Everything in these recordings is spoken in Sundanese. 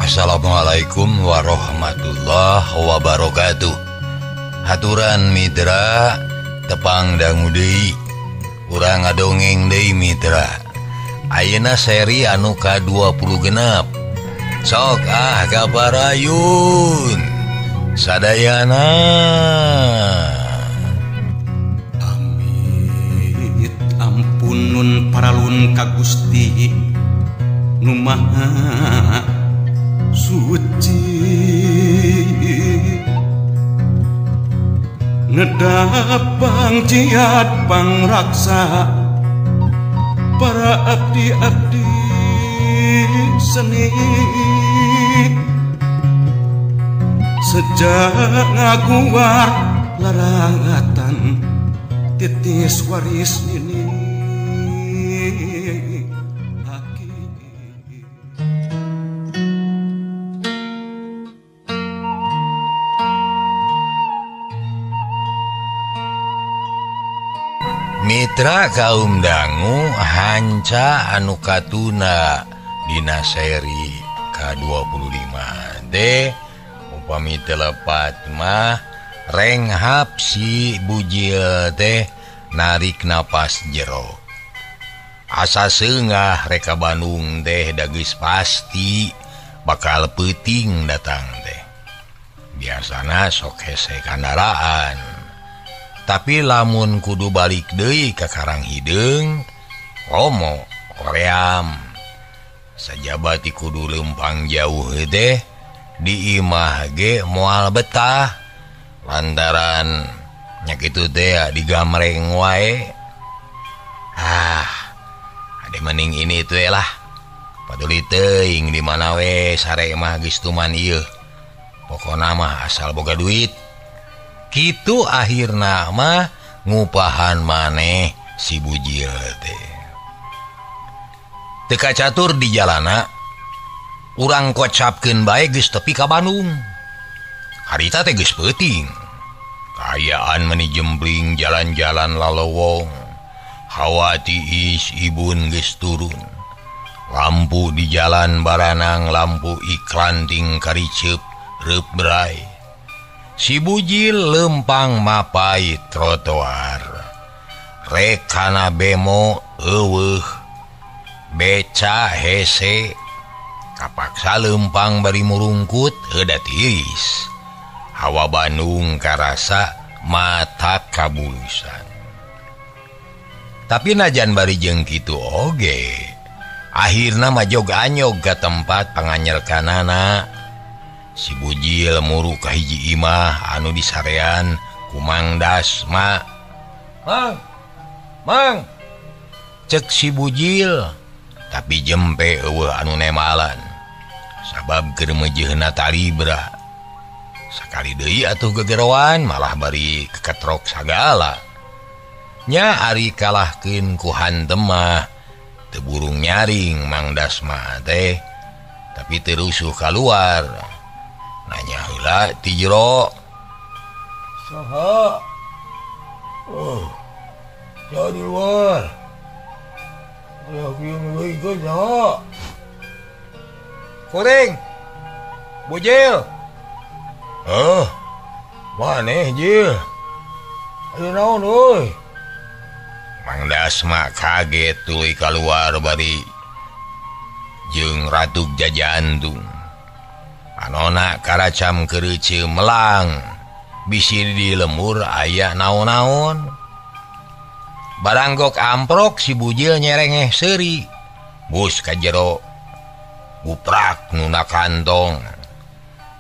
Assalamualaikum warahmatullahi wabarakatuh. Haturan mitra tepang dangu deui, urang ngadongeng deui mitra. Ayeuna seri anu ka-20 genep. Sok ah kaparayun sadayana. Amit ampunun paralun ka Gusti nu Maha Suci, nedap pangjiat pangraksa para abdi-abdi seni. Sejak ngaguar larangatan titis waris ini. Mitra kaum dangu hanca anu katuna dina seri ka-25 teh upami telepat mah renghap si bujil teh narik napas jero. Asa seungah reka Bandung teh da geus pasti bakal peuting datang teh. Biasana sok hese kandaraan. Tapi lamun kudu balik deui ka Karang Hideung, komo koream. Sajabati kudu lempang jauh teh di imah ge moal betah lantaran nya kitu teh digamreng wae. Ah, ade mending ini teh lah. Paduli teuing di mana we sare mah geus tuman ieu. Pokona mah asal boga duit. Kitu akhirna mah ngupahan maneh si bujil teh. Teu kacatur di jalana, urang kocapkeun bae geus tepi ka Bandung. Harita teh geus peuting. Kaayaan meni jembling jalan-jalan lalowong. Hawa tiis ibun geus turun. Lampu di jalan baranang lampu iklan ting kariceup reup berai. Si bujil lempang mapai trotoar. Rekana bemo eueuh beca hese. Kapaksa lempang bari murungkut heuda tiis. Hawa Bandung karasa mata kabulusan. Tapi najan bari jeung kitu oge, akhirna majog anyog ka tempat panganyelkanana. Si bujil muru ka hiji imah anu disarean ku Mang Dasma. Mang, Mang, cek si bujil, tapi jempe eueuh anu nemalan. Sabab keur meujeuhna talibra. Sakali deui atuh gegeroan malah bari keketrok sagala. Nya ari kalahkeun ku hantem mah teu burung nyaring Mang Dasma teh, tapi teu rusuh kaluar. Nanya heula ti jero. Saha? Oh, saha di luar? Aya kieu ngeuikeun saha? Kuring. Bujil. Heuh. Maneh jil? Aya naon euy? Mang Dasma kaget tuluy kaluar bari jeung ratuk jajantung. Panona karacam kereuceu melang, bisi di lembur aya naon-naon. Baranggok amprok si bujil nyerengeh seuri. Bus ka jero guprak nuna kantong.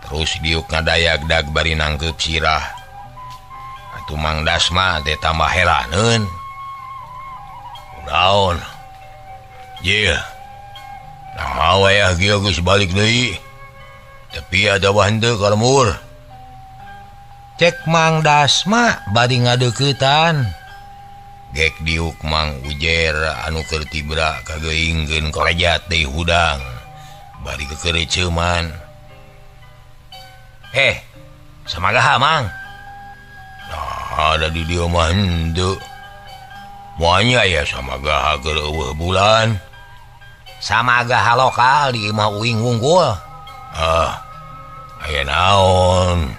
Terus diuk ngadayag-dag bari nangkeup sirah. Atuh Mang Dasma teh tambah heraneun. Naon? Jil. Naha wayah geus geus balik deui. Tapi ada henteu ka lembur. Cek Mang Dasma bari ngadeuketan. Gek diuk Mang Ujer anu keur tibra kageuingkeun korejat deui hudang. Bari kekeureuceuman. Samagaha Mang? Nah, ada di dieu mah henteu. Moalnya ya samagaha keur eueuh bulan. Samagaha lokal di imah uing wungkul. Ah, aya naon?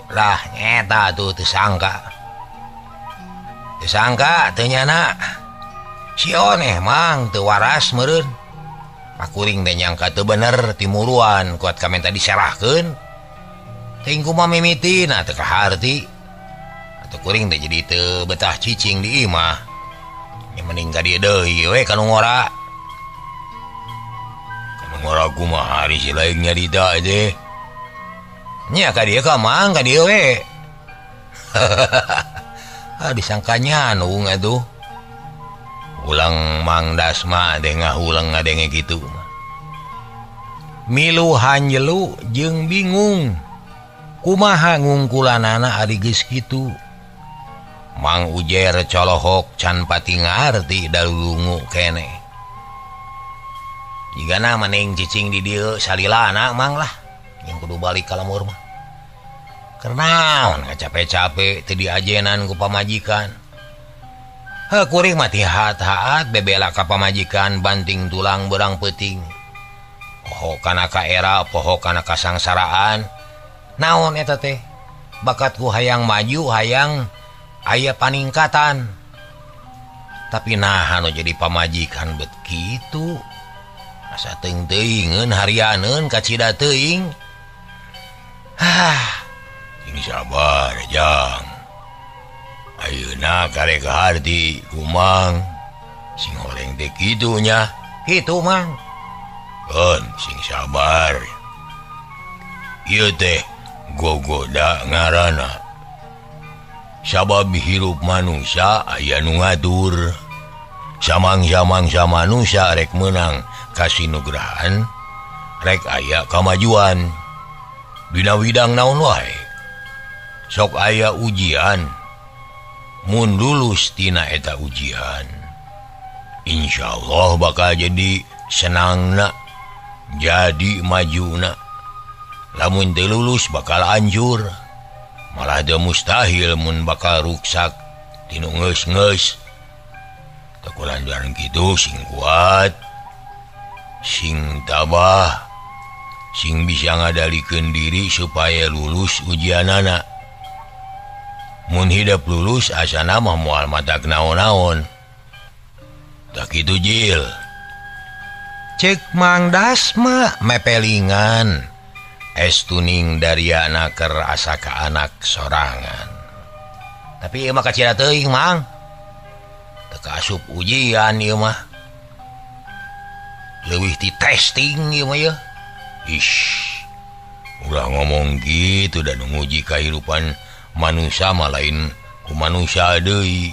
Lah nyeta tuh teu sangka. Teu sangka teu nyana. Si oneh mang teu waras meureun. Pakuring teh nyangka teu bener timuruan kuat kamen tadi diserahkeun. Teuing kumaha mimitina teu kaharti. Atuh kuring teh jadi teu betah cicing di imah. Nya mending ka dieu deui we ka nu ngora. Ngora kumaha ari si lain nyarita teh. Nya ka dieu ka mang ka dieu we. Ah disangkanya nung atuh. Ulang Mang Dasma teh ngahulang ngadenge kitu. Milu hanjelu jeung bingung. Kumaha ngungkulanana ari geus kitu. Mang Ujer colohok can pati ngarti dalulungu keneh. Jigana mending cicing di dieu salilana mang lah yang kudu balik ka lembur mah. Keur naon capek-capek teu diajenan ku pamajikan. Heuh kuring mah ti haat-haat bebela ka pamajikan banting tulang beurang peuting. Poho kana ka era, poho kana kasangsaraan. Naon eta teh? Bakatku hayang maju, hayang aya paningkatan. Tapi naha nu jadi pamajikan bet kitu. Asa teuing-teuingeun harianeun kacida teuing. Hah, sing sabar jang. Ayeuna karek harti kumang sing horeng teh kitu nya. Kitu mang. Keun sing sabar. Ieu teh gogoda ngaranna. Sabab hirup manusia aya nu ngatur. Samang-samangsa manusia rek meunang kasinugrahan, rek aya kamajuan. Dina widang naon wae. Sok aya ujian. Mun lulus tina eta ujian, insyaallah bakal jadi senangna, jadi majuna. Lamun teu lulus bakal hancur. Malah teu mustahil mun bakal ruksak tinu ngeus-ngeus. Tekulanjaran kitu sing kuat, sing tabah, sing bisa ngadalikeun diri supaya lulus ujianana. Mun hidep lulus asana mah moal matak naon-naon. Tak kitu Jil. Cek Mang Dasma mepelingan. Es tuning dariana keur asa ka anak sorangan. Tapi ieu mah kacida teuing mang. Teu kaasup ujian ieu mah. Leuwih ti testing ieu mah yeuh. Ish. Ulah ngomong gitu dan nguji kahirupan manusia mah lain ku manusia deui.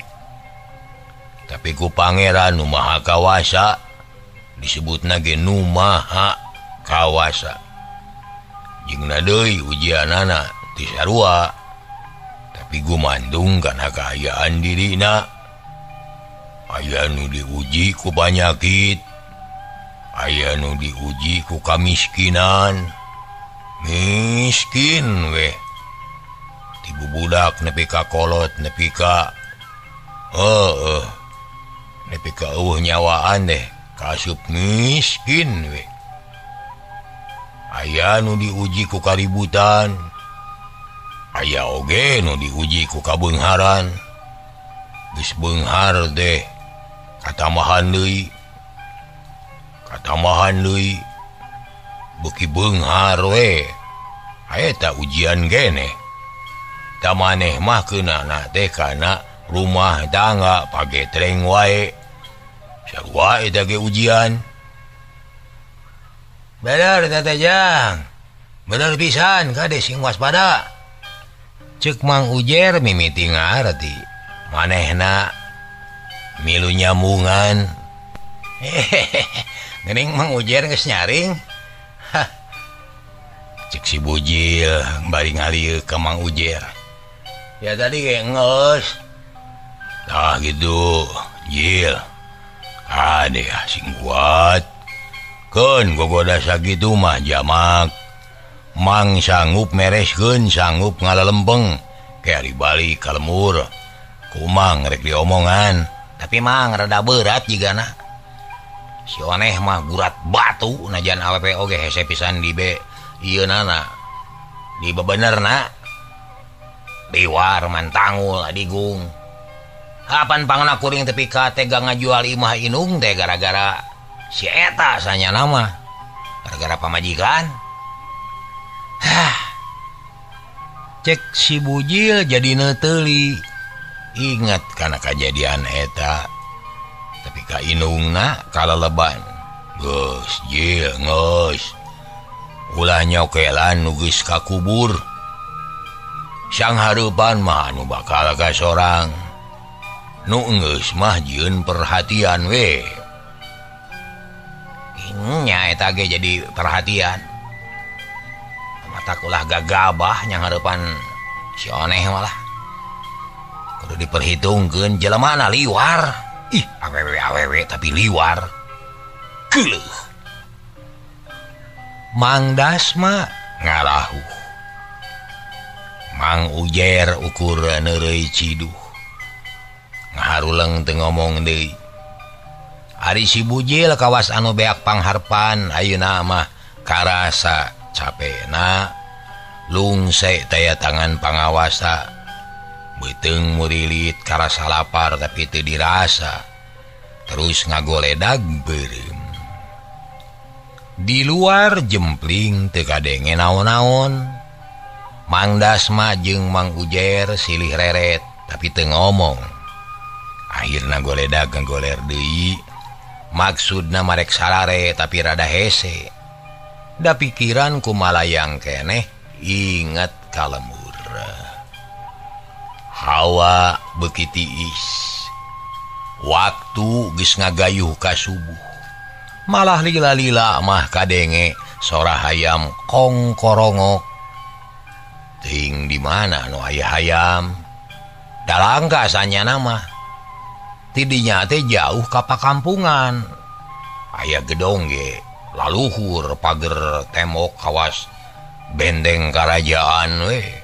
Tapi ku pangeran nu maha kawasa disebutna ge nu maha kawasa. Jeung deui ujianana ti sarua. Tapi gumandung kana kaayaan dirina. Aya nu diuji ku panyakit, aya nu diuji ku kamiskinan. Miskin weh. Ti bubudak nepi ka kolot nepi ka heueuh nepi ka eueuh nyawaan deh kaasup miskin weh. Aya nu diuji ku kaributan, aya oge nu diuji ku kabeungharan. Geus beunghar deh katambahan deui, katambahan deui, beuki beunghar we. Eta ujian geneh. Ta maneh mah keunana teh kana rumah tangga pagetreng wae. Sarua eta ge ujian. Bener Tete Jang. Bener pisan kade sing waspada. Ceuk Mang Ujer mimiti ngarti. Manehna milu nyambungan. Hehehe. Geuning Mang Ujer geus nyaring. Hah. Cek si Bujil bari ngalieu ka Mang Ujer. Ya tadi ge geus. Tah gitu, Jil. Ade sing kuat. Keun gogoda sakitu mah jamak. Mang sanggup mereskeun, sanggup ngalalempeng. Ke ari balik ka lemur. Kumang rek diomongan. Tapi mang rada berat jigana. Si oneh mah gurat batu najan awewe oge hese pisan di be ieu nana. Di bebenerna. Liwar mantangul adigung. Kapan pangna kuring tepi ka tega ngajual imah inung teh gara-gara si eta sanyana mah. Gara-gara pamajikan. Hah. Cek si Bujil jadi neuteli. Ingat kana kajadian eta. Tapi ka inungna kaleleban. Geus jil geus. Ulah nyokelan nu geus kakubur. Sang hareupan mah anu bakal ka sorang. Nu geus mah jieun perhatian we. Nya eta ge jadi perhatian. Matak ulah gagabah nya hareupan si oneh malah. Kudu diperhitungkeun jelemana liwar. Ih, awewe-awewe tapi liwar. Geuleuh. Mang Dasma ngarahuh. Mang Ujer ukur neureuy ciduh. Ngaharuleng teu ngomong deui. Ari si Bujil kawas anu beak pangharpan ayeuna mah karasa capena lungse taya tangan pangawasa. Beuteung murilit karasa lapar tapi teu dirasa. Terus ngagoledag beureum. Di luar jempling teu kadenge naon-naon. Mang Dasma jeung Mang Ujer silih reret tapi teu ngomong. Akhirna goledag ngagoler deui. Maksudna marek sarare tapi rada hese. Da pikiran kumalayang keneh inget ka lemur. Hawa beuki tiis. Waktu geus ngagayuh ka subuh. Malah lila-lila mah kadenge sora hayam kongkorongok. Ting di mana nu aya hayam? Da langka sanyana mah. Tidinya teh jauh ka pakampungan. Aya gedong ge laluhur pager tembok kawas benteng karajaan we.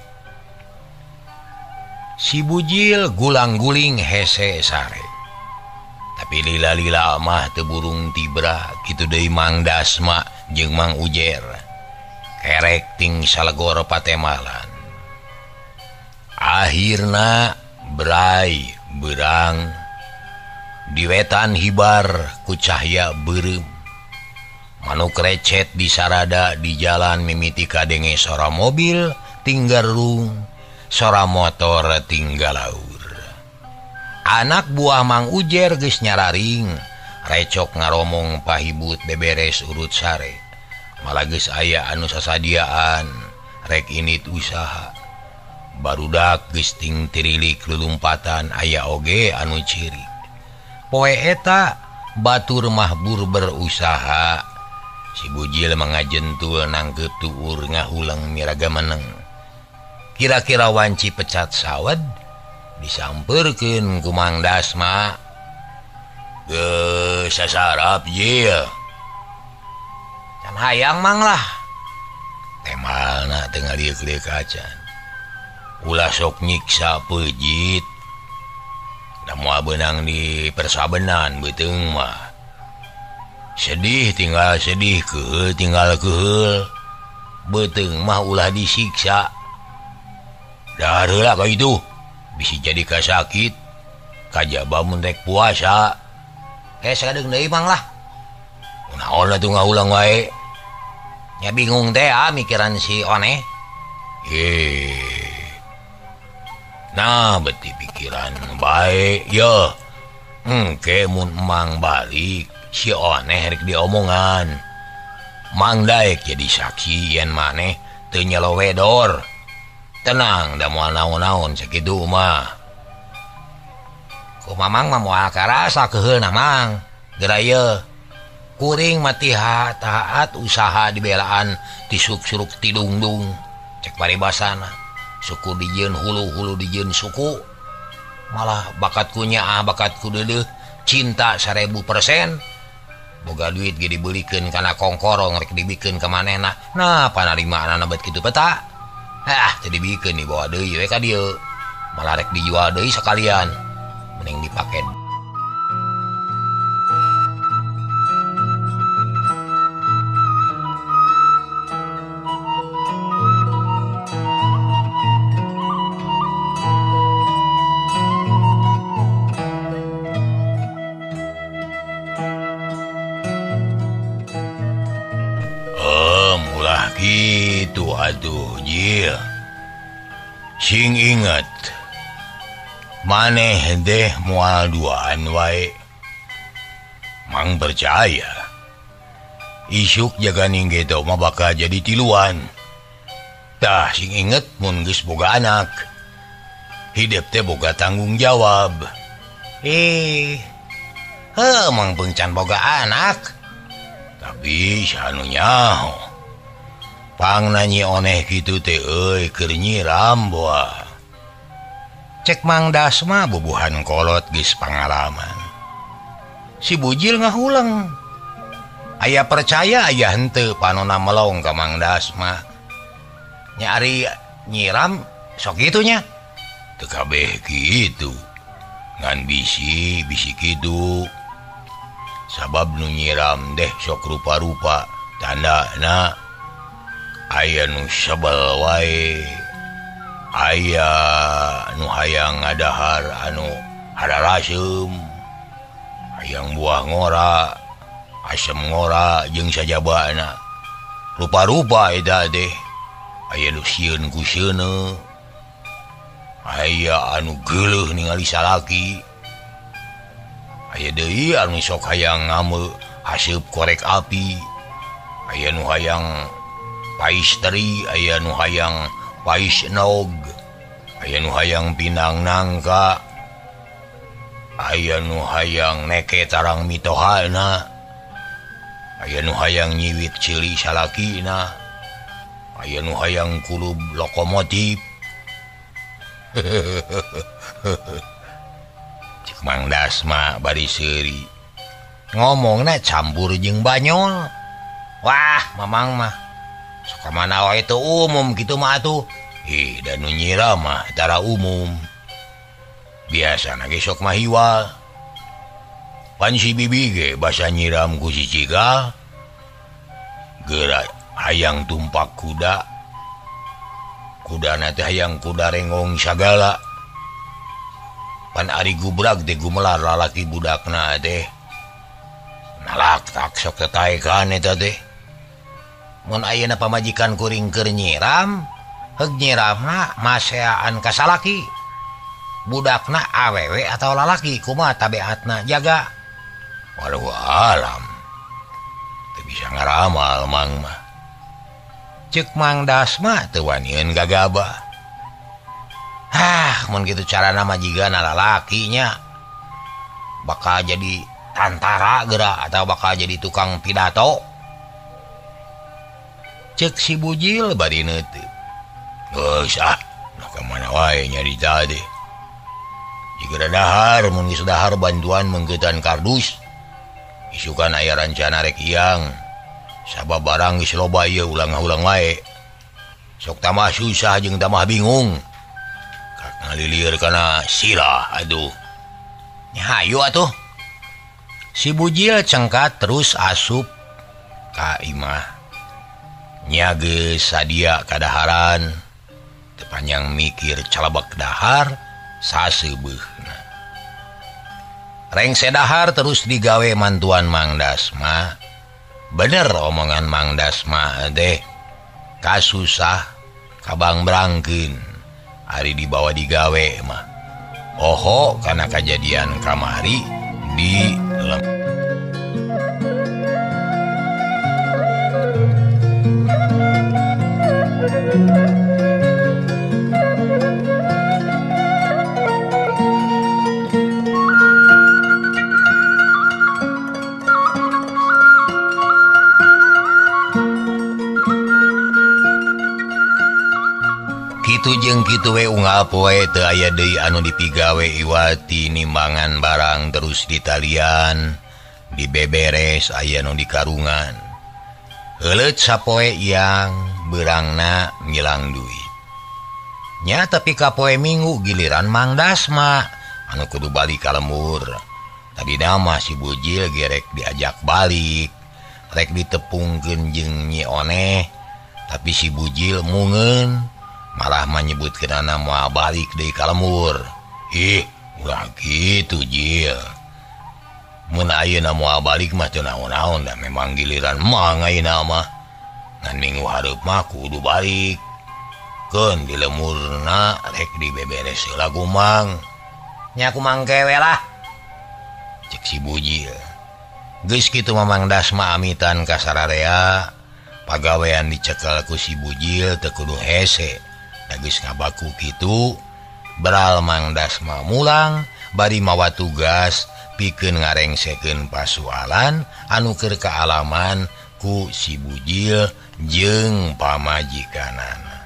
Si Bujil gulang-guling hese sare. Tapi lila-lila mah teu burung tibra kitu deui Mang Dasma jeung Mang Ujer. Kerek ting salegor patemalan. Akhirna brai berang di wetan hibar ku cahya beureum. Manuk recet di sarada di jalan mimiti kadenge sora mobil tinggal rung, sora motor tinggal laur. Anak buah Mang Ujer geus nyararing, recok ngaromong pahibut beberes urut sare. Malah geus aya anu sasadiaan rek init usaha. Barudak geus ting tirilik lulumpatan aya oge anu ciri. Poe eta batur mahbur berusaha. Si Bujil mangajentul nangkeup tuur ngahuleng miraga meneng. Kira-kira wanci pecat sawed disampeurkeun ku Mang Dasma. Geus sasarap jil. Can hayang mang lah. Temalna teu ngalieu-lieu acan. Ulah sok nyiksa peujit. Da moal beunang di persabenan beuteung mah. Sedih tinggal sedih, keheul tinggal keheul. Beuteung mah ulah disiksa. Dahar heula ka itu. Bisi jadi kasakit. Kajaba mun rek puasa. Sadeung deui mang lah. Naon atuh ngahulang wae. Nya bingung teh ah mikiran si oneh. Nah beti pikiran bae ye. Engke mun emang balik si oneh rek diomongan. Mang Daek jadi saksi yen maneh teu nyelowedor. Tenang da moal naon-naon sakitu mah. Ku mamang mah moal karasa keheulna mang. Geura ye. Kuring mah taat usaha dibelaan tisuk-suruk tidungdung. Cek paribasana. Suku dijieun hulu-hulu dijieun suku. Malah bakatku nyaah bakatku deudeuh cinta 1000%. Boga duit ge dibelikeun kana kongkorong rek dibikeun ka manehna. Nah panarimaanana bet kitu peta. Ah teu dibikeun dibawa deui we ka dieu. Malah rek dijual deui sakalian. Mending dipake. Tah kitu atuh Jil. Sing inget maneh deh moal duaan wae. Mang percaya isuk jaga ninggeto mah bakal jadi tiluan. Tah sing inget mun geus boga anak. Hidup teh boga tanggung jawab. Heuh mang beuncan boga anak. Tapi sanu nyaho. Pang nanyi oneh kitu teh euy keur nyiram boa. Cek Mang Dasma bubuhan kolot geus pangalaman. Si Bujil ngahuleng. Aya percaya aya henteu panona melong ka Mang Dasma. Nya ari nyiram sok kitu nya. Teu kabeh kitu. Ngan bisi bisi kitu. Sabab nu nyiram deh sok rupa-rupa tandana aya nu sebel wae. Aya nu hayang ngadahar anu hararaseum. Hayang buah ngora, asem ngora jeung sajabana. Rupa-rupa eta teh. Aya nu sieun ku seuneu. Aya anu geuleuh ningali salaki. Aya deui anu sok hayang ngame haseup korek api. Aya nu hayang pais teri, aya nu hayang pais nog, aya nu hayang pinang nangka, aya nu hayang neke tarang mitohana, aya nu hayang nyiwit ceuli salakina, aya nu hayang kulub lokomotif. Cek Mang Dasma bari seuri ngomongna campur jeung banyol. Wah, mamang mah sok mana wae teu umum kitu mah atuh. Ih, da nu nyiram mah tara umum. Biasana ge sok mah hiwal. Pan si bibi ge basa nyiram ku si Cigal. Geura hayang tumpak kuda. Kudana teh hayang kuda rengong sagala. Pan ari gubrag teh gumelar lalaki budakna teh. Nalak tak sok tetaekan eta teh. Mun ayeuna pamajikan kuring keur nyiram, heug nyiramna maseaan ka salaki. Budakna awewe atau lalaki kumaha tabiatna jaga. Walau alam. Teu bisa ngaramal mang mah. Cek Mang Dasma teu wanian gagabah. Hah, mun kitu carana mah jigana lalakinya bakal jadi tantara geura atau bakal jadi tukang pidato. Cek si Bujil bari neuteut. Geus ah, nu ka mana wae nyarita teh. Jigana dahar mun geus dahar bantuan meungkeutan kardus. Isukan aya rancana rek iang. Sabab barang geus loba ieu ulang-ulang wae. Sok tambah susah jeung tambah bingung. Ngalilir kana sirah aduh. Nya hayu atuh. Si Bujil cengkat terus asup ka imah. Nya geus sadia kadaharan. Teu panjang mikir calebek dahar saseubeuhna. Rengse dahar terus digawe mantuan Mang Dasma. Bener omongan Mang Dasma teh. Kasusah kabang brangkeun ari dibawa digawe mah. Oho kana kajadian kamari di lem. Kitu jeung kitu we unggal poe teu aya deui anu dipigawe Iwati nimbangan barang terus ditalian, dibeberes aya nu dikarungan. Heuleut sapoe yang beurangna ngilang duit. Nya tapi kapoe Minggu giliran Mang Dasma anu kudu balik ka lembur. Tadina mah si Bujil gerek diajak balik, rek ditepungkeun jeung Nyi Oneh, tapi si Bujil mungeun. Malah menyebutkeunana moal balik deui ka lembur. Ih, ulah kitu Jil. Mun ayeuna moal balik mah teu naon-naon da memang giliran mang ayeuna mah. Ngan minggu hareup mah kudu balik. Keun di lemurna rek dibeberes heula gumang. Nya kumang kewe lah. Cek si Bujil. Geus kitu Mamang Dasma amitan ka sararea. Pagawean dicekel ku si Bujil teu kudu hese. Da geus ngabaku kitu, beral Mang Dasma mulang bari mawa tugas pikeun ngarengsekeun pasualan anu keur kaalaman ku si Bujil jeung pamajikanana.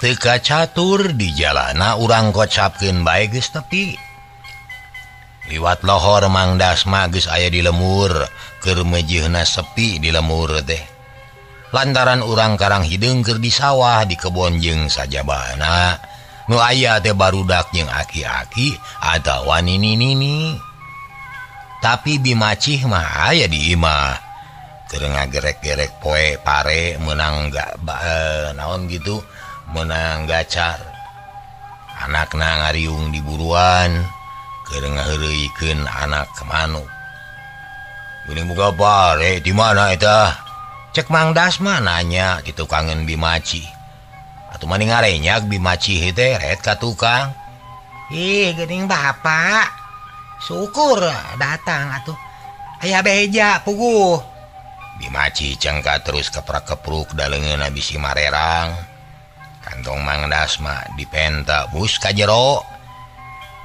Teu kacatur di jalana urang kocapkeun bae geus tepi. Liwat lohor Mang Dasma geus aya di lemur, keur meujeuhna sepi di lemur teh. Lantaran urang Karang Hideung keur di sawah di kebon jeung sajabana, nu aya teh barudak jeung aki-aki atawa nini-nini. Tapi Bimacih mah aya di imah. Keur ngagerek-gerek poe pare meunang naon gitu, meunang gacar. Anakna ngariung di buruan keur ngaheureuykeun anak manuk. Geuning boga pare di mana eta? Cek Mang Dasma nanya di tukangeun Bimaci. Atuh mani ngarenyak Bimaci teh ret ka tukang. Ih, geuning bapak. Syukur datang atuh. Aya beja puguh. Bimaci cengka terus keprak-kepruk da leungeunna bisi marerang. Kantong Mang Dasma dipenta bus ka jero.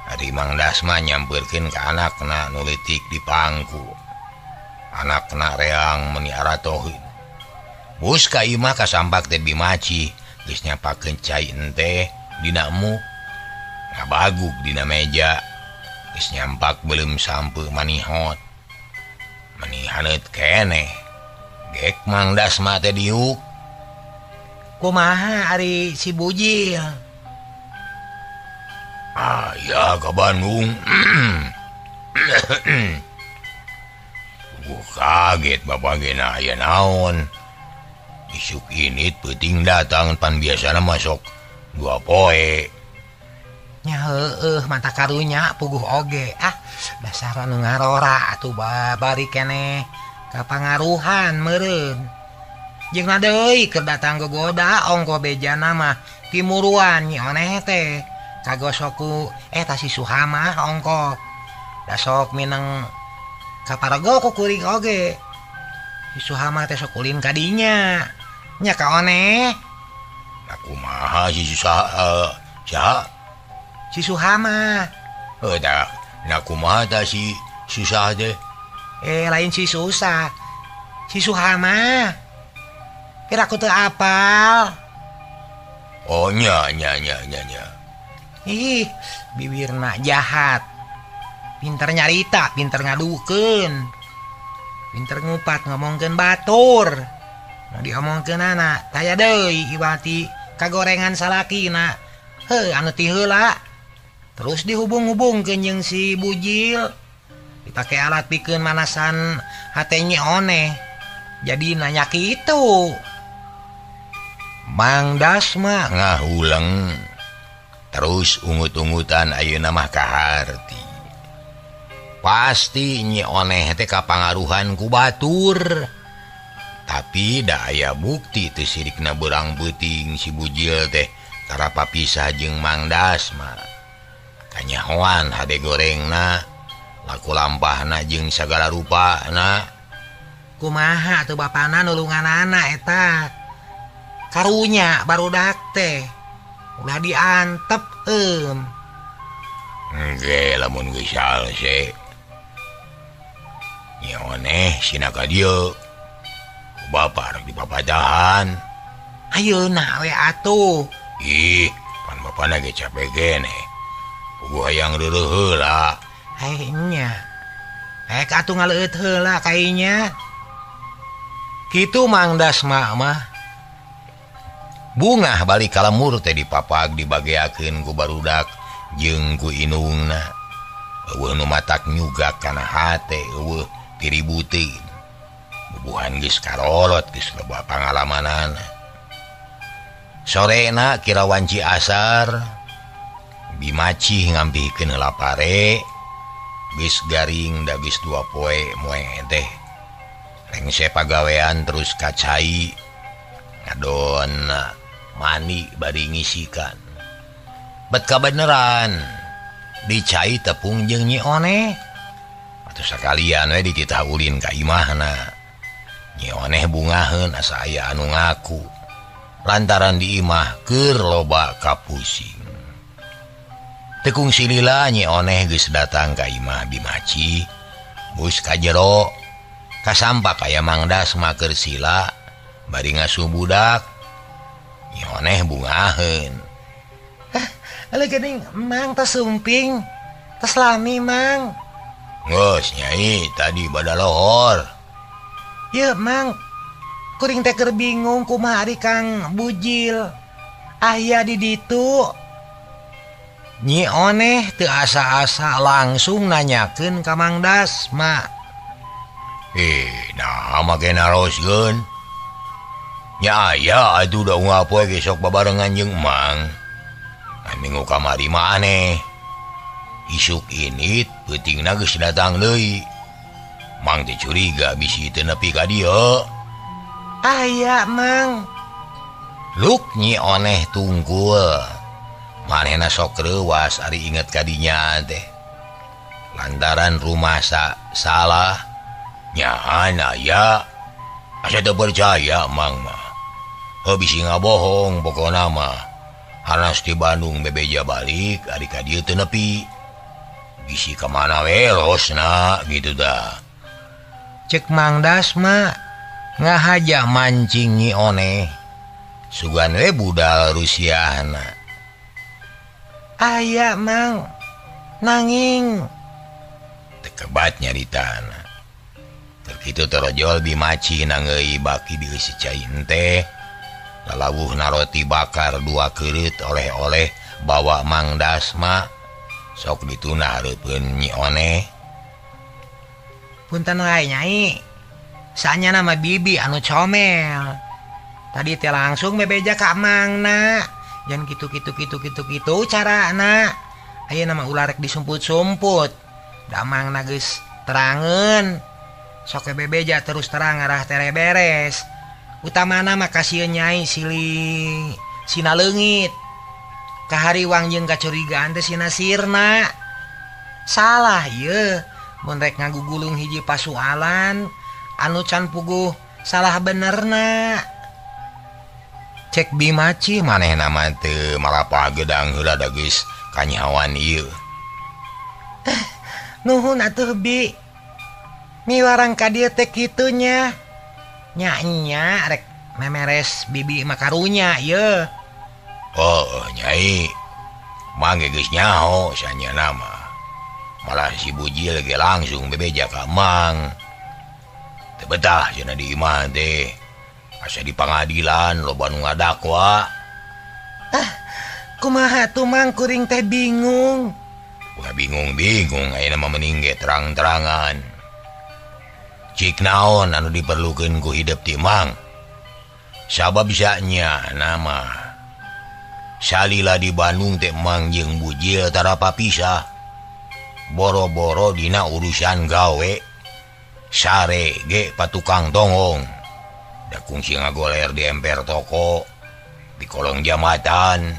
Ari Mang Dasma nyampeurkeun ka anakna nu leutik di pangku. Anakna reang meuni aratoheun. Bus ka imah kasampak teh Bimaci geus nyapakeun cai enteh dina muk. Ngabagug dina meja. Geus nyampak beuleum sampeu manihot. Meni haneut keneh. Gek Mang Dasma teh diuk. Kumaha ari si Bujil? Ah, ya ke Bandung. Gua kaget bapak ge na aya naon. Isuk ini peuting datang pan biasana masuk dua poe. Nya heueuh mata karunya puguh oge. Ah, dasar anu ngarora atuh bari keneh kapangaruhan meureun. Jeung deui keur datang gogoda ongko bejana mah timuruan nyi oneh teh. Kagosoku eta si Suhamah ongko. Da sok mineng kaparego ku kuring oge. Si Suhamah teh sok ulin ka dinya. Nya ka oneh. Nah kumaha si susah saha? Si Suhamah. Heuh tah, nah kumaha tah si susah teh? Lain si susah. Si Suhamah. Kira aku teu apal. Oh nya nya nya nya nya. Ih, bibirna jahat. Pinter nyarita, pinter ngadukeun. Pinter ngupat ngomongkeun batur. Nu diomongkeunana taya deui iwati kagorengan salakina. Heuh, anu ti heula. Terus dihubung-hubungkeun jeung si Bujil. Dipake alat pikeun manasan hate nyi oneh. Jadi nanya kitu. Mang Dasma ngahuleng. Terus ungut-ungutan ayeuna mah kaharti. Pasti nyi oneh teh kapangaruhan ku batur. Tapi da aya bukti teu sirikna beurang beuting si Bujil teh tara papisah jeung Mang Dasma. Kanyahoan hade gorengna, laku lampahna jeung sagala rupana. Kumaha atuh bapana nulunganana eta? Karunya barudak teh. Ulah diantep eum. Engge lamun geus salse. Nyi oneh sina ka dieu. Bapak rek dipapadahan. Ayeuna we atuh. Ih, pan bapana ge capek geneh. Puguh hayang reureuh heula. Heh nya. Ek atuh ngaleueut heula kainya. Kitu Mang Dasma mah. Bungah balik ka lemur teh dipapag dibageakeun ku barudak jeung ku inungna. Eueuh nu matak nyugak kana hate eueuh tiributeun. Bubuhan geus karolot geus loba pangalamanana. Sorena kira wanci asar Bimaci ngampihkeun heula pare geus garing da geus dua poe moe teh. Rengse pagawean terus kacai ngadon mani bari ngisikan. Bet kabeneran dicai tepung jeung Nyi Oneh. Atuh sakalian we dititah ulin ka imahna. Nyi Oneh bungaheun asa aya anu ngaku lantaran di imah keur loba kapusing. Tekung silila Nyi Oneh geus datang ka imah Bimaci, bus ka jero kasampak aya Mang Dasma keur sila bari ngasuh budak. Nyi Oneh bungaheun. Hah, geuning Mang tos sumping, tos lami Mang. Geus Nyai tadi bada lohor. Ye Mang, kuring teh keur bingung kumaha ari Kang Bujil. Aya di ditu. Nyi Oneh teu asa-asa langsung nanyakeun ka Mang Dasma. Nah make naroskeun. Nya aya atuh da unggal poe ge sok babarengan jeung Mang. Minggu kamari mah aneh. Isuk ini peutingna geus datang deui. Mang teh curiga bisi teu nepi ka dieu. Aya Mang. Luk Nyi Oneh tungkul. Manehna sok reuwas ari inget ka dinya teh. Lantaran rumah salah nyaan aya. Asa teu percaya Mang mah. Heuh bisi ngabohong pokona mah. Hanas di Bandung bebeja balik ari ka dieu teu nepi. Bisi ka mana we losna gitu dah. Cek Mang Dasma ngahaja mancing Nyi Oneh. Sugan we budal Rusiahna. Aya Mang, nanging tekebat nyaritana. Keur kitu torojol Bimaci nangeui baki dieusi cai henteh. Lalawuh naroti bakar dua keureut oleh-oleh bawa Mang Dasma. Sok dituna hareupeun Nyi Oneh. Punten wae Nyai. Saanya nama bibi anu comel. Tadi teh langsung bebeja ka Mangna. Jangan gitu-gitu gitu gitu gitu carana. Aya nama ular rek disumput-sumput. Da Mangna geus terangeun. Sok bebeja terus terang arah tere beres. Utamana mah kasieun Nyai silih sina leungit. Kahariwang jeung kacurigaan teh sina sirna. Salah ye mun rek ngagugulung hiji pasualan anu can puguh salah benerna. Cek Bimaci manehna mah teu malapah gedang heula da geus kanyahoan ieu. Nuhun atuh Bi. Miwarang ka dieu teh kitu nya. Nya nya rek memeres bibi mah karunya ye. Oh Nyai, Mang geus nyaho sanyana mah. Malah si Bujil ge langsung bebeja ka Mang. Teu betah cenah di imah teh. Asa di pangadilan loba nu ngadakwa. Ah, kumaha tuh Mang kuring teh bingung. Ulah bingung-bingung ayeuna mah mending ge terang-terangan. Cik naon anu diperlukeun ku hidep ti Mang. Sabab nya nama salila di Bandung teh Mang jeung Bujil tara papisah. Boro-boro dina urusan gawe sare ge patukang tongong. Da kungsi ngagoler di emper toko di kolong jambatan.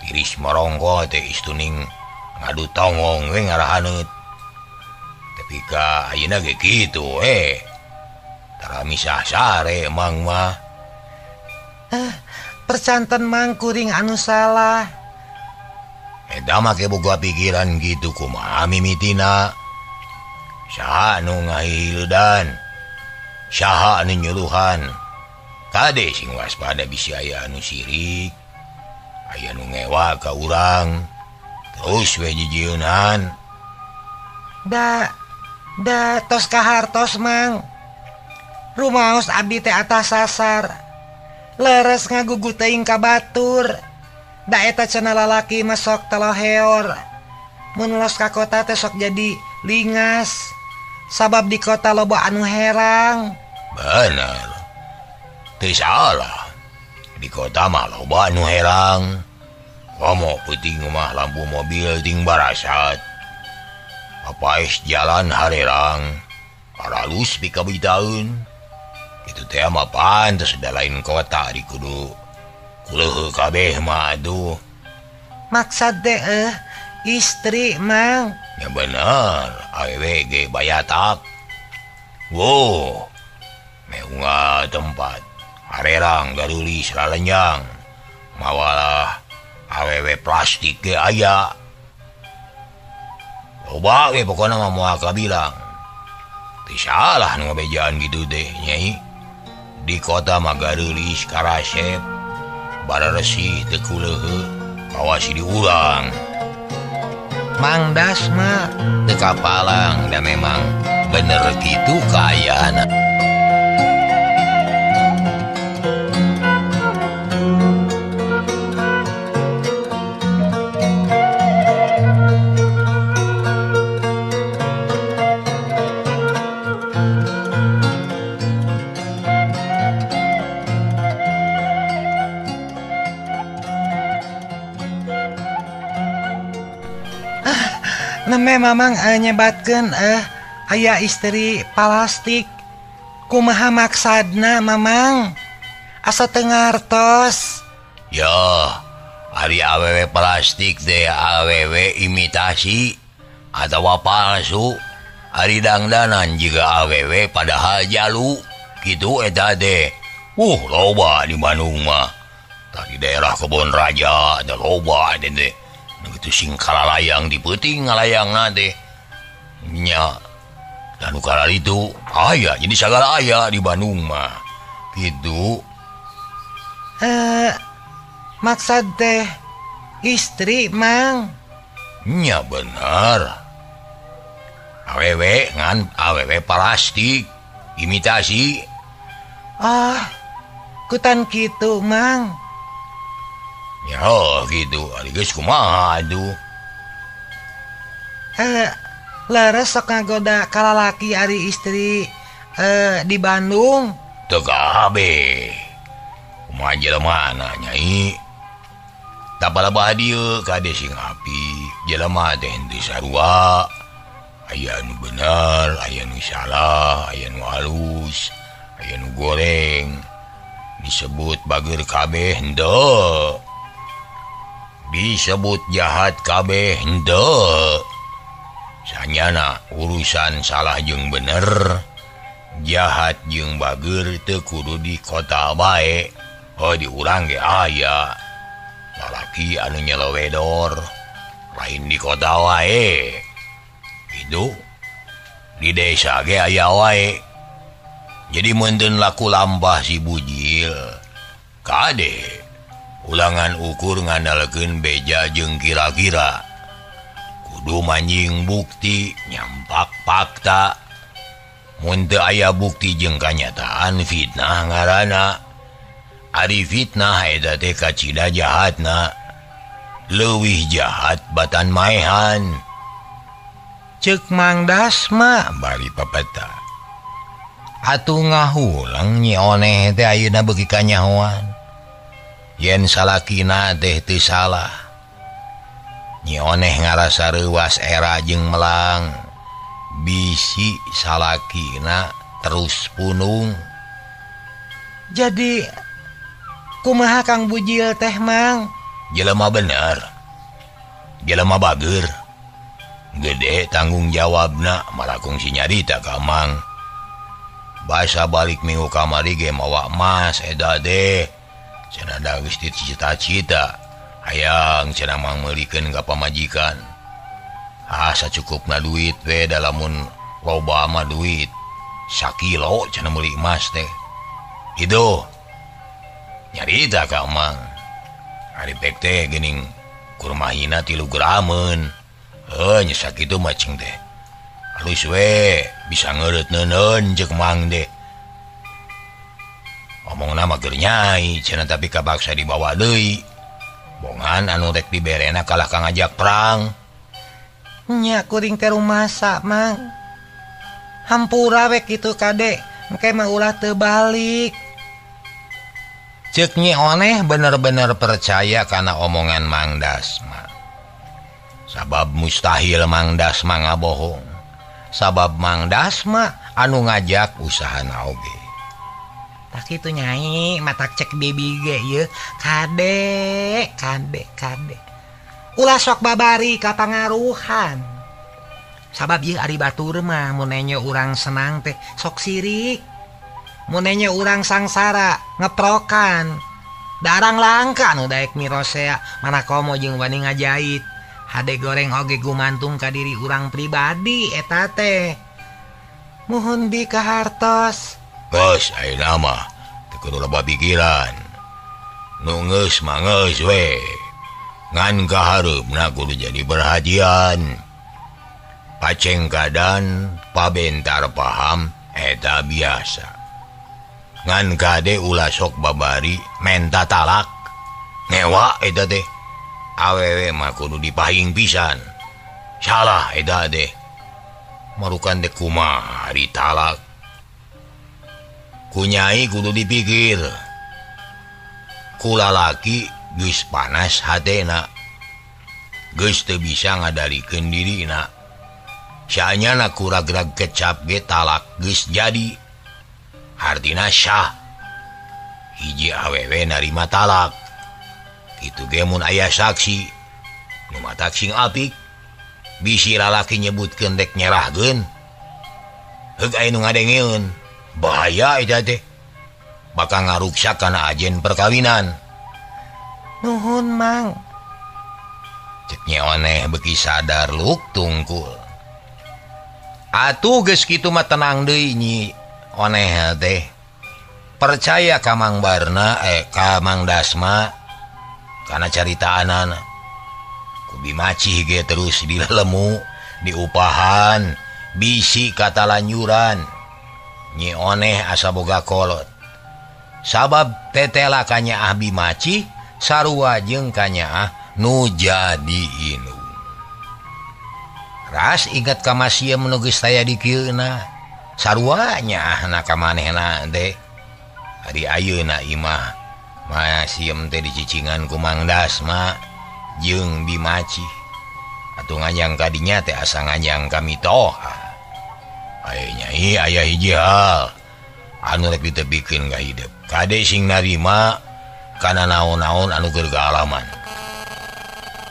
Tiris marongko teh istuning ngadu tongong we ngarahaneut. Tapi ka ayeuna ge kitu tara misah sare Mang mah. Percanten Mang kuring anu salah. Eta mah ke boga pikiran gitu kumaha mimitina. Saha anu ngahileudan, saha anu nyuluhan. Kade sing waspada bisi aya anu sirik, aya nu ngewa ka urang. Terus we jijieunan. Da tos kahartos Mang. Rumaos abdi teh atas sasar. Leres ngagugu teuing ka batur. Da eta cenah lalaki mah sok teloheor. Mun los ka kota teh sok jadi lingas. Sabab di kota loba anu herang. Bener. Teu salah. Di kota mah loba anu herang. Komo peuting mah lampu mobil ting barasat. Papaes jalan harerang. Paralus pikabitaeun. Kitu teh mah pantes da lain kota di kudu kuleuh kabeh mah aduh. Maksad teh istri Mang. Ya bener, awewe ge bayatak. Wow, meunga tempat harerang garulis lalenjang. Mawalah awewe plastik ge aya. Loba ge pokona mah moal kabilang. Teu salah nu ngabejaan gitu deh nyai. Di kota mah gareulis karasep, bararesih teu kuleuheuh, kawasi diulang. Mang Dasma teu kapalang da memang bener kitu kaayaan. Neme mamang nyebatkeun aya istri plastik. Kumaha maksadna mamang? Asa teu ngartos. Yo, ari awewe plastik teh awewe imitasi atawa palsu. Ari dangdanan jiga awewe padahal jalu. Kitu eta teh. Loba di Bandung mah. Tah di daerah Kebon Raja ada loba teh. Begitu sing kalalayang di peuting ngalayangna teh nya dan ukara itu aya jadi sagala aya di Bandung mah gitu. Maksad teh istri Mang. Nya bener, awewe ngan awewe plastik imitasi. Ah, kutan kitu Mang. Ya gitu, ari geus kumaha atuh. Leres sok ngagoda ka lalaki ari istri di Bandung. Teu kabeh. Kumaha jelema na nyai. Tapalabah dieu kade sing api, jelema teh henteu sarua. Aya nu bener, aya nu salah, aya nu halus, aya nu goreng. Disebut bager kabeh henteu. Disebut jahat kabeh henteu. Sanyana urusan salah jeung bener, jahat jeung bager teu kudu di kota bae. Oh di urang ge aya lalaki anu nyelewedor lain di kota wae. Gitu di desa ge aya wae. Jadi meuntun laku lampah si Bujil. Kade ulangan ukur ngandalkeun beja jeung kira-kira. Kudu manjing bukti nyampak fakta. Mun teu aya bukti jeung kanyataan fitnah ngaranna. Ari fitnah eta teh kacida jahatna. Leuwih jahat batan maehan. Ceuk Mang Dasma bari papeta. Atuh ngahulang Nyi Oneh teh ayeuna beuki kanyahoan. Yen salakina teh teu salah. Nyi Oneh ngarasa reuwas era jeung melang. Bisi salakina terus punung. Jadi kumaha Kang Bujil teh Mang? Jelema bener, jelema bager. Gede tanggung jawabna malah kungsi nyarita ka Mang. Basa balik minggu kamari ge mawa emas eta teh. Cenah da geus cita-cita hayang cenah mang meulikeun ka pamajikan. Ah sacukupna duit we da lamun loba mah duit sakilo cenah meuli emas teh. Kitu nyarita ka Mang. Ari pek teh geuning kurmahina 3 grameun. Heuh nya sakitu mah cing teh. Halus we bisa ngeureut neuneun jeung Mang teh. Omongna mah keur nyai cenah tapi kapaksa dibawa deui. Bongan anu rek diberena kalah ka ngajak perang. Nya kuring teh rumasa Mang. Hampura we kitu kade, engke mah ulah teu balik. Ceuk Nyi Oneh bener-bener percaya kana omongan Mang Dasma. Sabab mustahil Mang Dasma ngabohong. Sabab Mang Dasma anu ngajak usahana oge. Tak kitu Nyai, matak cek bibi ge ieu kade kade kade. Ulah sok babari kapangaruhan. Sabab ieu ari batur mah mun nenyo urang senang teh sok sirik. Mun nenyo urang sangsara ngeprokan. Darang langka nu daek mirosea mana komo jeung wani ngajait. Hade goreng oge gumantung ka diri urang pribadi eta teh. Muhun bi kahartos. Geus ayeuna mah teu kudu loba pikiran. Nu geus mah geus we. Ngan kahareupna kudu jadi perhatian. Pacengkadan pabentar paham eta biasa. Ngan kade ulah sok babari menta talak. Ngewa eta teh. Awewe mah kudu dipahing pisan. Salah eta teh. Marukan teh kumaha ari talak. Kunyai kudu dipikir. Ku lalaki geus panas hatena. Geus teu bisa ngadalikeun dirina. Saanyana ku ragrag kecap ge talak geus jadi. Hartina syah. Hiji awewe narima talak. Kitu ge mun aya saksi. Nu matak sing apik. Bisi lalaki nyebutkeun rek nyerahkeun. Heug aya nu ngadengeun. Bahaya eta teh. Bakal ngaruksak kana ajen perkawinan. Nuhun Mang. Cek Nyi Oneh beuki sadar luk tungkul. Atuh geus kitu mah tenang deui Nyi Oneh teh. Percaya ka Mang Barna ka Mang Dasma kana caritaanana. Ku Bimacih ge terus dilelemu, diupahan, bisi katalanjuran. Nyi Oneh asa boga kolot. Sabab tetela kanyaah Bimacih sarua jeung kanyaah nu jadi indung. Ras ingat ka masieum nu geus taya di kieuna. Sarua nyaahna ka manehna teh. Ari ayeuna imah masieum teh dicicingan ku Mang Dasma jeung Bimacih. Atuh nganyang ka dinya teh asa nganyang ka mitoha. Aya nyai aya hiji hal anu rek ditebikeun ka hidup. Kade sing narima kana naon-naon anu keur kaalaman.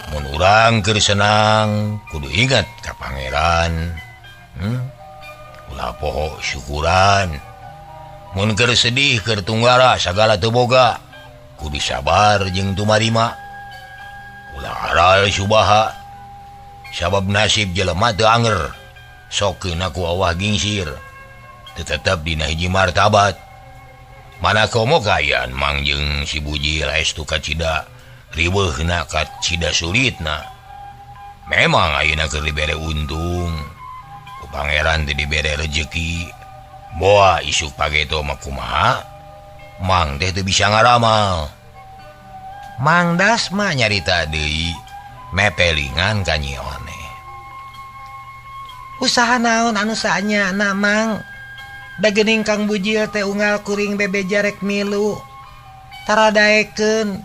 Mun urang keur senang kudu ingat ka pangeran. Ulah poho syukuran. Mun keur sedih keur tunggara sagala teu boga kudu sabar jeung tumarima. Ulah aral subaha. Sabab nasib jelema teu anger. Sokeun ku awah gingsir. Tetep dina hiji martabat. Mana komo kaayaan Mang jeung si Bujil estu kacida riweuhna kacida sulitna. Memang ayeuna keur dibere untung. Ku pangeran teh dibere rejeki. Boa isuk pageto mah kumaha? Mang teh teu bisa ngaramal. Mang Dasma nyarita deui mepelingan ka Nyi Oneh. Usaha naon anu saanyana Mang? Da geuning Kang Bujil teh unggal kuring bebeja rek milu. Tara daekeun.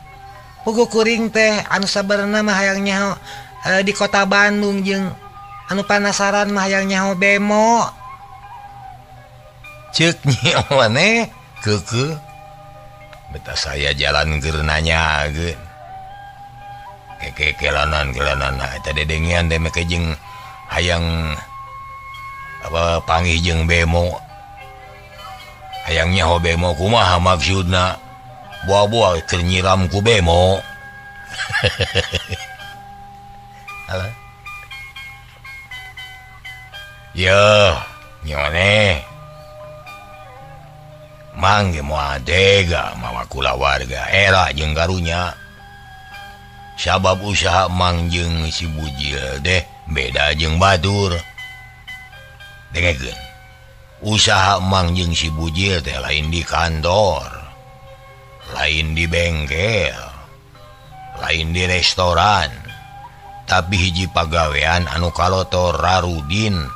Puguh kuring teh anu sabarna mah hayang nyaho di kota Bandung jeung anu panasaran mah hayang nyaho bemo. Ceuk Nyi Oneh keukeuh. Beta saya jalan keur nanyakeun. Kekekelanan-kelanan eta dedengean teh meke jeung hayang apa panggih jeung bemo. Hayang nyaho bemo kumaha maksudna? Buah-buah keur nyiram ku bemo. Halo. Yo, Nyi Oneh. Mang ge moal tega mawa kulawarga era jeung karunya. Sabab usaha Mang jeung si Bujil teh beda jeung batur. Dengekeun. Usaha Mang jeung si Bujil teh lain di kantor, lain di bengkel, lain di restoran, tapi hiji pagawean anu kalotor rarudin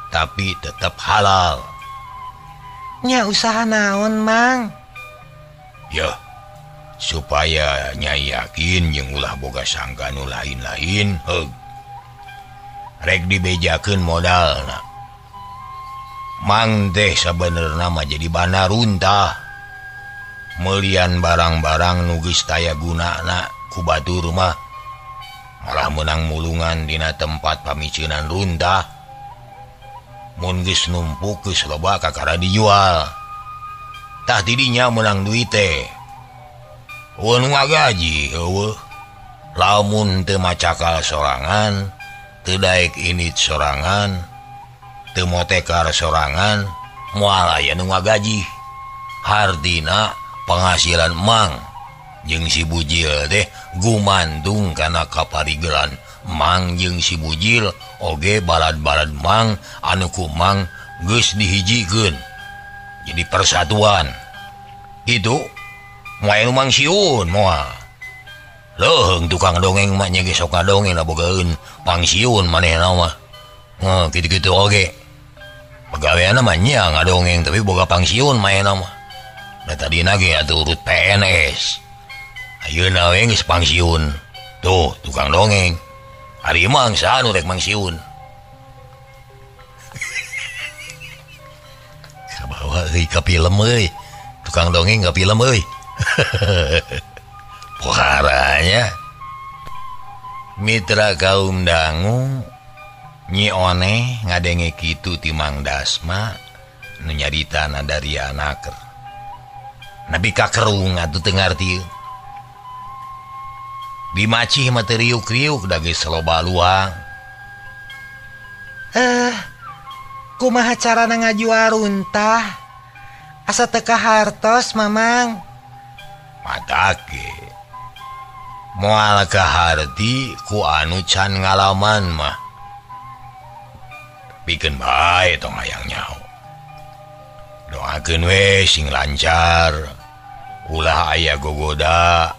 tapi tetap halal. Nya usaha naon Mang? Ya, supaya nyai yakin jeung ulah boga sangka nu lain-lain, heug. Rek dibejakeun modalna. Mang teh sabenerna mah jadi bana runtah. Melian barang-barang nu geus taya gunana ku batur mah malah meunang mulungan dina tempat pamiceunan runtah. Mun geus numpuk geus loba kakara dijual. Tah tidinya meunang duit teh. Eueuh nu ngagaji eueuh. Lamun teu macakal sorangan, teu daek init sorangan, teu motekar sorangan, moal aya nu ngagaji. Hartina penghasilan Mang jeung si Bujil teh gumantung kana kaparigelan Mang jeung si Bujil oge balad-balad Mang anu ku Mang geus dihijikeun jadi persatuan. Itu moal nu mangsiun moal. Leuheung tukang dongeng mah nya ge sok ngadongeng da bogaeun pangsiun manehna mah. Heuh kitu-kitu oge. Pagaweanna mah nya ngadongeng tapi boga pangsiun manehna mah. Da tadina ge atuh urut PNS. Ayeuna we geus pangsiun. Tuh tukang dongeng. Ari mang saha nu rek mangsiun? Kabawa euy ka film euy. Tukang dongeng ka film euy. Poharanya mitra kaum dangu Nyi Oneh ngadenge kitu ti Mang Dasma nu nyaritana dari anaker. Nabi kakerung atuh teu ngarti. Dimacih mah teu riuk-riuk da geus loba luang. Kumaha carana ngajual runtah? Asa teu kahartos Mamang. Matake moal kaharti ku anu can ngalaman mah. Pikeun bae tong hayang nyaho. Doakeun we sing lancar, ulah aya gogoda.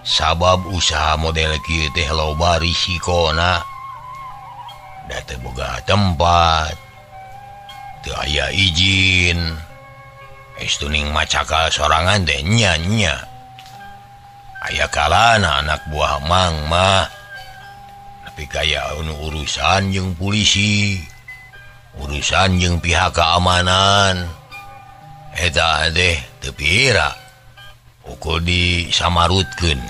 Sabab usaha model kieu teh loba risikona. Da teu boga tempat, teu aya izin. Estuning macakal sorangan teh nya-nya. Aya kalana anak buah Mang mah. Tapi kaya anu urusan jeung polisi, urusan jeung pihak keamanan. Eta teh teu pira. Ukul disamarutkeun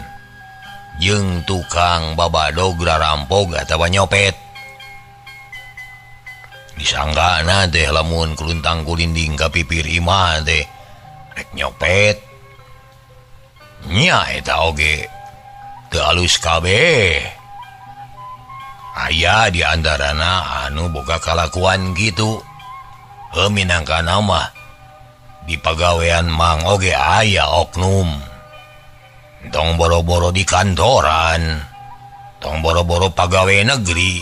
jeung tukang babadog rarampog atawa nyopet. Disanggana teh lamun kuluntang kulinding ka pipir imah teh rek nyopet. Nya eta oge teu alus kabeh. Aya di antarana anu boga kalakuan kitu. Heuh minangkana mah di pagawean Mang oge aya oknum. Tong boro-boro di kantoran, tong boro-boro pagawe negeri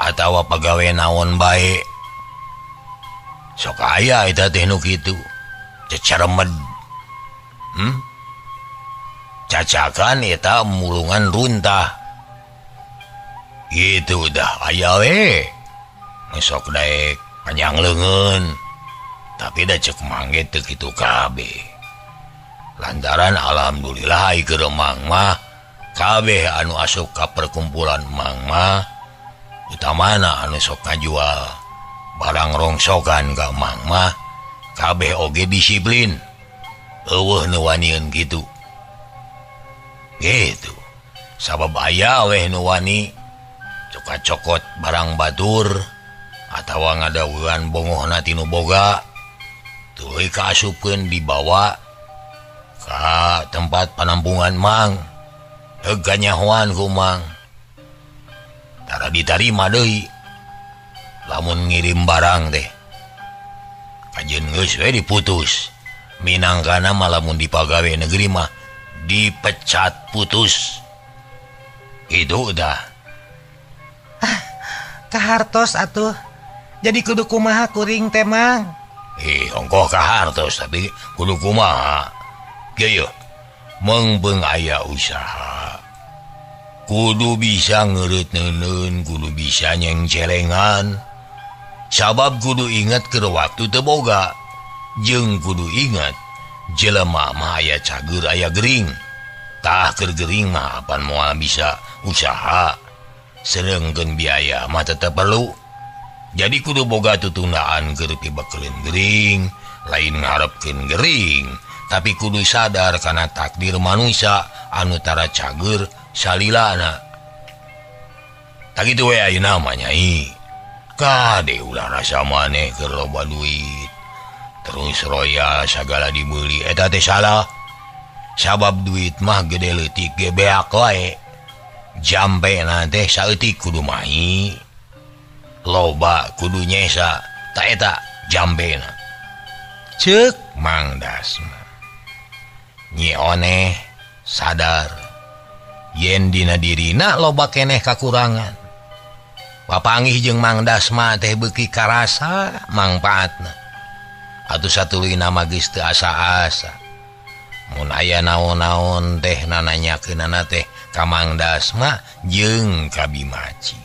atawa pagawe naon bae. Sok aya eta teh nu kitu. Ceceremed. Cacakan eta mulungan runtah. Gitu dah aya we. Sok daek panjang leungeun. Tapi da cek mangge teu kitu kabeh. Lantaran alhamdulillah keur Mang mah kabeh anu asup ka perkumpulan Mang mah utamana anu sok ngajual barang rongsokan ka Mang mah kabeh oge disiplin. Eueuh nu waniun kitu. Gitu. Sabab aya weh nu wani cokot cokot barang batur atawa ngadawuhan bongohna tinu boga tuluy kaasupkeun dibawa ka tempat panampungan Mang. Heug kanyahoan ku Mang. Tara ditarima deui lamun ngirim barang teh. Kajeun geus we diputus. Minangkana mah lamun dipagawe negeri mah dipecat putus. Itu udah. Ah, kahartos atuh. Jadi kudu kumaha kuring teh Mang? Ongkoh kahartos tapi kudu kumaha. Kieu mengbeung aya usaha. Kudu bisa ngeureut neuneun, kudu bisa nyengcelengan. Sabab kudu ingat keur waktu teu boga. Jeung kudu ingat jelema mah aya cager aya gering. Tah keur gering mah apan moal bisa usaha. Sereungkeun biaya mah tetep perlu. Jadi kudu boga tutundaan keur pibekeleun gering, lain ngarepkeun gering, tapi kudu sadar kana takdir manusia anu tara cager salilana. Tak kitu we ayeuna mah Nyai. Kade ulah rasa maneh keur loba duit. Terus royal sagala dibeli eta teh salah. Sabab duit mah gede leutik ge beak wae. Jampena teh saeutik kudu mahi. Loba kudu nyesa ta eta jambena. Ceuk Mang Dasma. Nyi Oneh sadar yen dina dirina loba keneh kakurangan. Papanggih jeung Mang Dasma teh beuki karasa mangpaatna. Atuh satuluyna mah geus teu asa-asa. Mun aya naon-naon teh nananyakeunana teh ka Mang Dasma jeung ka Bimaci.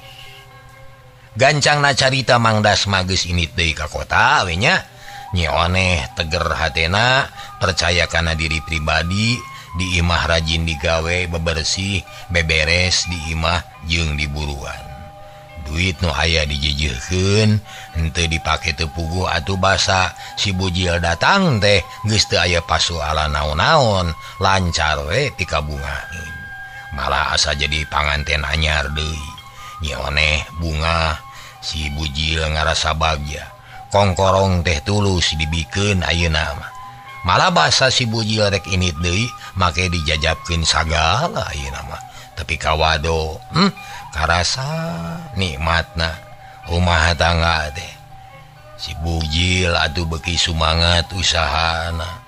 Gancangna carita Mang Dasma geus indit deui ka kota we nya. Nyi Oneh teger hatena, percaya kana diri pribadi, di imah rajin digawe bebersih, beberes di imah jeung di buruan. Duit nu aya dijejeuhkeun, henteu dipake teu puguh atuh basa si Bujil datang teh geus teu aya pasualan naon-naon, lancar we pikabungaheun. Malah asa jadi panganten anyar deui. Nyi Oneh bungah, si Bujil ngarasa bagja. Kongkorong teh tulus dibikeun ayeuna mah. Malah basa si Bujil rek init deui make dijajabkeun sagala ayeuna mah. Tapi kawado, karasa nikmatna rumah tangga teh. Si Bujil atuh beuki sumangat usahana.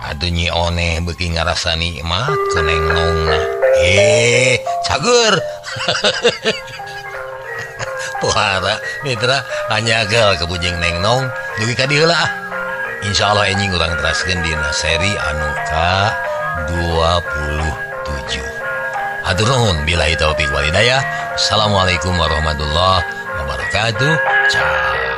Atuh Nyi Oneh beuki ngarasa nikmat keneng nongna. Cager. Puara mitra hanyagal kebujeng neng nong dugi ka dieu heula. Insyaallah enjing urang teraskeun dina seri anu ka 27. Hatur nuhun billahi taufik wal hidayah. Assalamualaikum warahmatullahi wabarakatuh. Ciao.